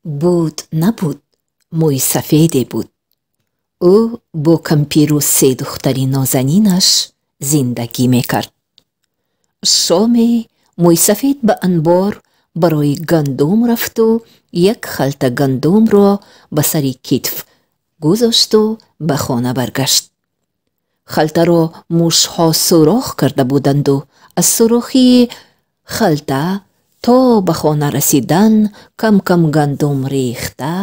Буд набуд, мӯйсафеде буд. Ӯ бо кампиру се духтари нозанинаш зиндагӣ мекард. Шоме мӯйсафед ба анбор барои гандум рафту як халта гандумро ба сари китф гузошту ба хона баргашт. Халтаро мушҳо сурох карда буданду аз сурохии халта то ба хона расидан кам-кам гандум рехта.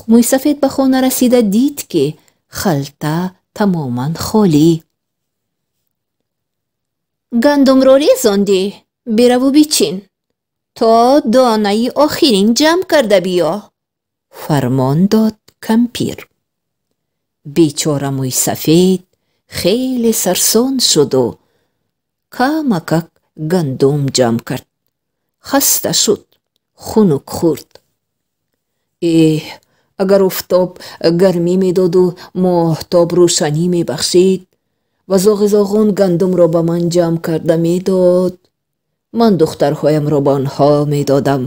Мӯйсафед ба хона расида дид, ки халта тамоман холӣ. Гандумро резондӣ, бираву бичин, то донаи охирин ҷамъ карда биё, фармон дод кампир. Бечора мӯйсафед хеле сарсон шуду камакак гандум ҷамъ кард. Хаста шуд, хунук хӯрд. Эҳ, агар офтоб гармӣ медоду моҳтоб рӯшанӣ мебахшид ва зоғи зоғон гандумро ба ман ҷамъ карда медод, ман духтарҳоямро ба онҳо медодам,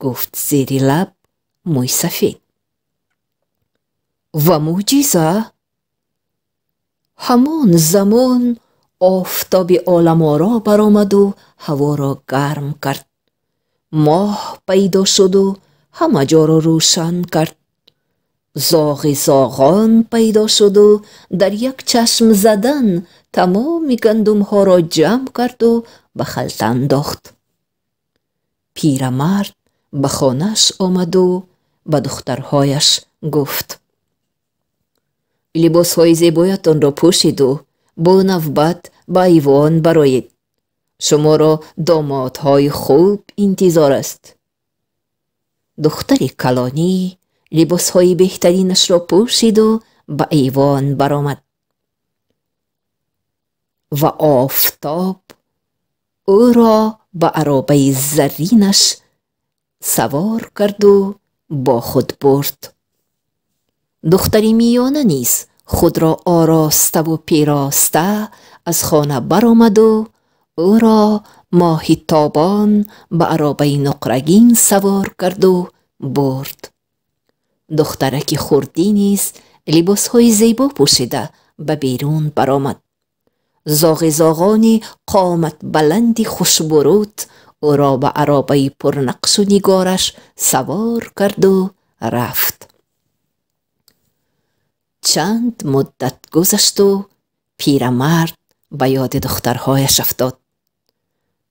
гуфт зери лаб мӯйсафед. Ва мӯъҷиза! Ҳамон замон офтоби оламоро баромаду ҳаворо гарм кард. Моҳ пайдо шуду ҳама ҷоро рӯшан кард. Зоғи зоғон пайдо шуду дар як чашм задан тамоми гандумҳоро ҷамъ карду ба халта андохт. Пирамард ба хонааш омаду ба духтарҳояш гуфт: либосҳои зебоятонро пӯшиду бо навбат ба айвон бароед. Шуморо домодҳои хуб интизор аст. Духтари калонӣ либосҳои беҳтаринашро пӯшиду ба айвон баромад. Ва офтоб ӯро ба аробаи зарринаш савор карду бо худ бурд. Духтари миёна низ худро ороставу пироста аз хона баромаду ӯро моҳи тобон ба аробаи нуқрагин савор карду бурд. Духтараки хурдӣ низ либосҳои зебо пӯшида ба берун баромад. Зоғи зоғони қоматбаланди хушбуруд ӯро ба аробаи пурнақшу нигораш савор карду рафт. Чанд муддат гузашту пирамард ба ёди духтарҳояш афтод.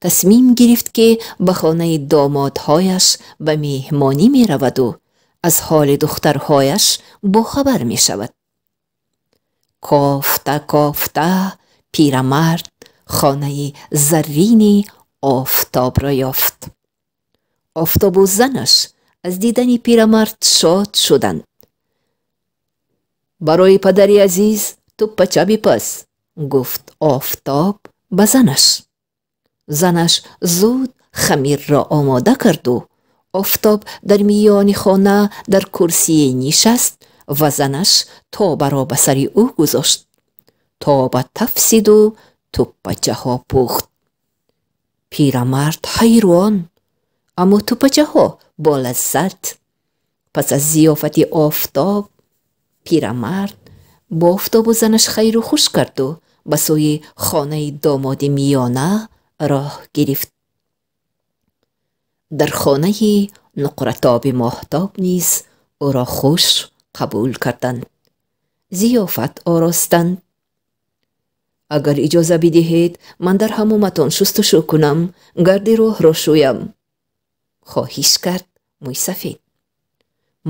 Тасмим гирифт, ки ба хонаи домодҳояш ба меҳмонӣ мераваду аз ҳоли духтарҳояш бохабар мешавад. Кофта кофта пирамард хонаи заррини офтобро ёфт. Офтобу занаш аз дидани пирамард шод шуданд. Барои падари азиз туппача бипаз, гуфт офтоб ба занаш. Занаш зуд хамирро омода карду офтоб дар миёни хона дар курсие нишаст ва занаш тобаро ба сари ӯ гузошт. Тоба тафсиду туппачаҳо пухт. Пирамард ҳайрон, аммо туппачаҳо бо лаззат. Пас аз зиёфати офтоб пирамард бо офтобу занаш хайру хуш карду ба сӯи хонаи домоди миёна роҳ гирифт. Дар хонаи нуқратоби моҳтоб низ ӯро хуш қабул карданд, зиёфат оростанд. Агар иҷоза бидиҳед, ман дар ҳамоматон шустушӯ кунам, гарди роҳро шӯям, хоҳиш кард мӯйсафед.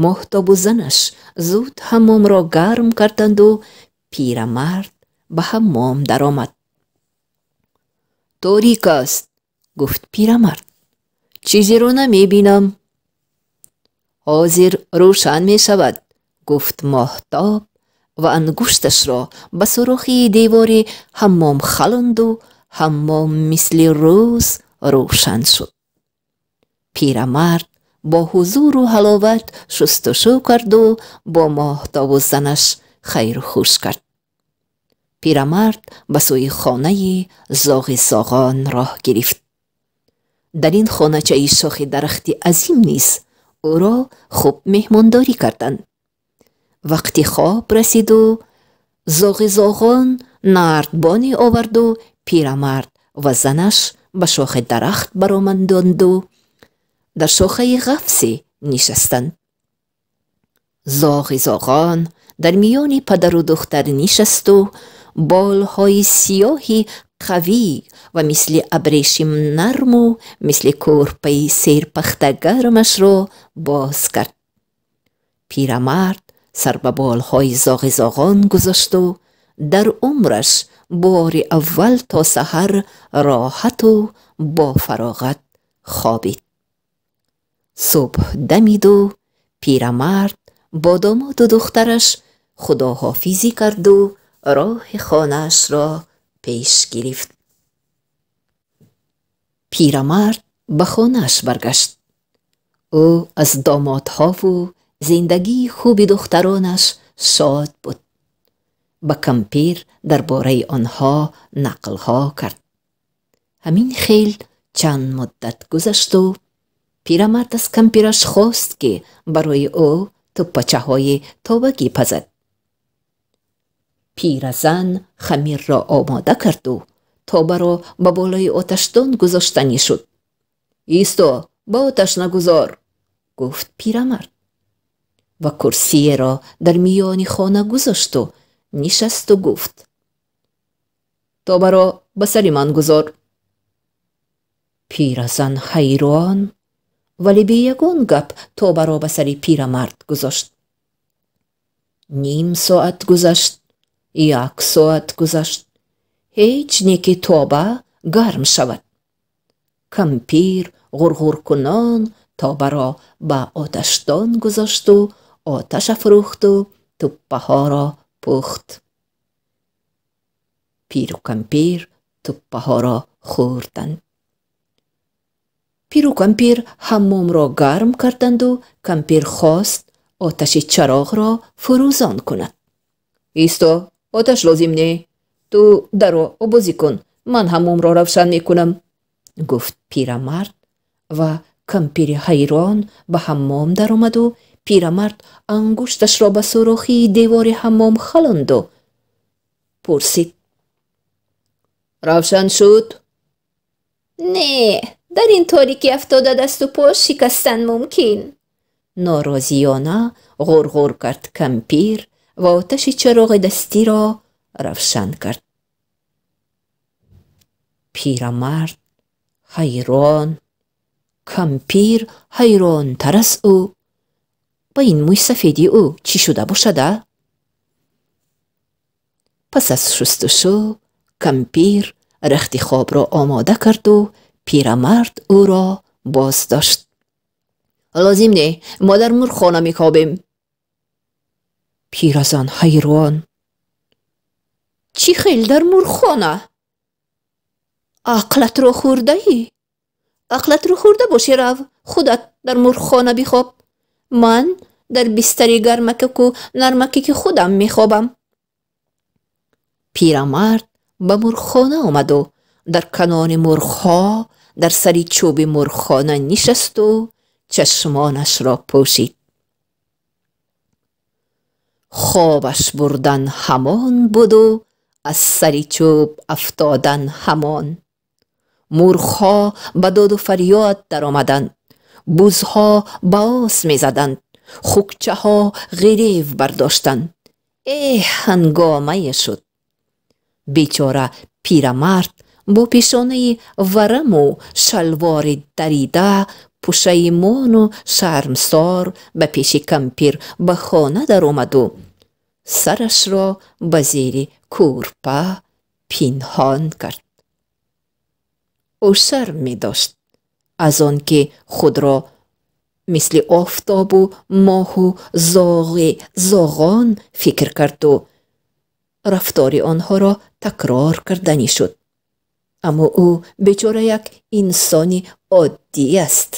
Моҳтобу занаш зуд ҳаммомро гарм карданду пирамард ба ҳаммом даромад. Торик аст, гуфт пирамард, чизеро намебинам. Ҳозир рӯшан мешавад, гуфт моҳтоб ва ангушташро ба сурохии девори ҳаммом халонду ҳаммом мисли рӯз рӯшан шуд. Пирамард бо ҳузуру ҳаловат шустушӯ карду бо моҳтобу занаш хайру хуш кард. Пирамард ба сӯи хонаи зоғи зоғон роҳ гирифт. Дар ин хоначаи шохи дарахти азим низ ӯро хуб меҳмондорӣ карданд. Вақти хоб расиду зоғи зоғон нардбоне оварду пирамард ва занаш ба шохи дарахт баромаданду дар шохаи ғафсе нишастанд. Зоғи зоғон дар миёни падару духтар нишасту болҳои сиёҳи қавӣ ва мисли абрешим нарму мисли кӯрпаи серпахта гармашро боз кард. Пирамард сар ба болҳои зоғи зоғон гузошту дар умраш бори аввал то саҳар роҳату бо фароғат хобид. Субҳ дамиду пирамард бо домоду духтараш худоҳофизӣ карду роҳи хонаашро пеш гирифт. Пирамард ба хонааш баргашт. Ӯ аз домодҳову зиндагии хуби духтаронаш шод буд. Ба кампир дар бораи онҳо нақлҳо кард. Ҳамин хел чанд муддат гузашту пирамард аз кампираш хост, ки барои ӯ туппачаҳои тобагӣ пазад. Пиразан хамирро омода карду тобаро ба болои оташдон гузоштанӣ шуд. Исто, ба оташ нагузор, гуфт пирамард ва курсиеро дар миёни хона гузошту нишасту гуфт: тобаро ба сари ман гузор. Пиразан ҳайрон, вале бе ягон гап тобаро ба сари пирамард гузошт. Ним соат гузашт, як соат гузашт, ҳеҷ не ки тоба гарм шавад. Кампир ғурғуркунон тобаро ба оташдон гузошту оташ афрӯхту туппаҳоро пухт. Пиру кампир туппаҳоро хӯрданд. Пиру кампир ҳаммомро гарм карданду кампир хост оташи чароғро фурӯзон кунад. Исто, оташ лозим не, ту даро обозӣ кун, ман ҳаммомро равшан мекунам, гуфт пирамард ва кампири ҳайрон ба ҳаммом даромаду пирамард ангушташро ба сурохии девори ҳаммом халонду пурсид: равшан шуд? Не, дар ин торикӣ афтода дасту по шикастан мумкин. Норозиёна ғурғур кард кампир ва оташи чароғи дастиро равшан кард. Пирамард ҳайрон, кампир ҳайронтар аз ӯ. Ба ин мӯйсафеди ӯ чӣ шуда бошада? Пас аз шустушӯ кампир рахти хобро омода карду пирамард ӯро боздошт. Лозим не, мо дар мурғхона мехобем. Пиразан ҳайрон: чӣ хел дар мурғхона? Ақлатро хӯрдаӣ? Ақлатро хӯрда бошӣ, рав худат дар мурғхона бихоб. Ман дар бистари гармакаку нармакаки худам мехобам. Пирамард ба мурғхона омаду дар канори мурғҳо дар сари чӯби мурғхона нишасту чашмонашро пӯшид. Хобаш бурдан ҳамон буду аз сари чӯб афтодан ҳамон. Мурғҳо ба доду фарёд даромаданд, бузҳо ба ос мезаданд, хукчаҳо ғирев бардоштанд. Эҳ, ҳангомае шуд! Бечора пирамард бо пешонаи вараму шалвори дарида, пушаймону шармсор ба пеши кампир ба хона даромаду сарашро ба зери кӯрпа пинҳон кард. Ӯ шарм медошт аз он ки худро мисли офтобу моҳу зоғи зоғон фикр карду рафтори онҳоро такрор карданӣ шуд. Аммо ӯ бечора як инсони оддӣ аст.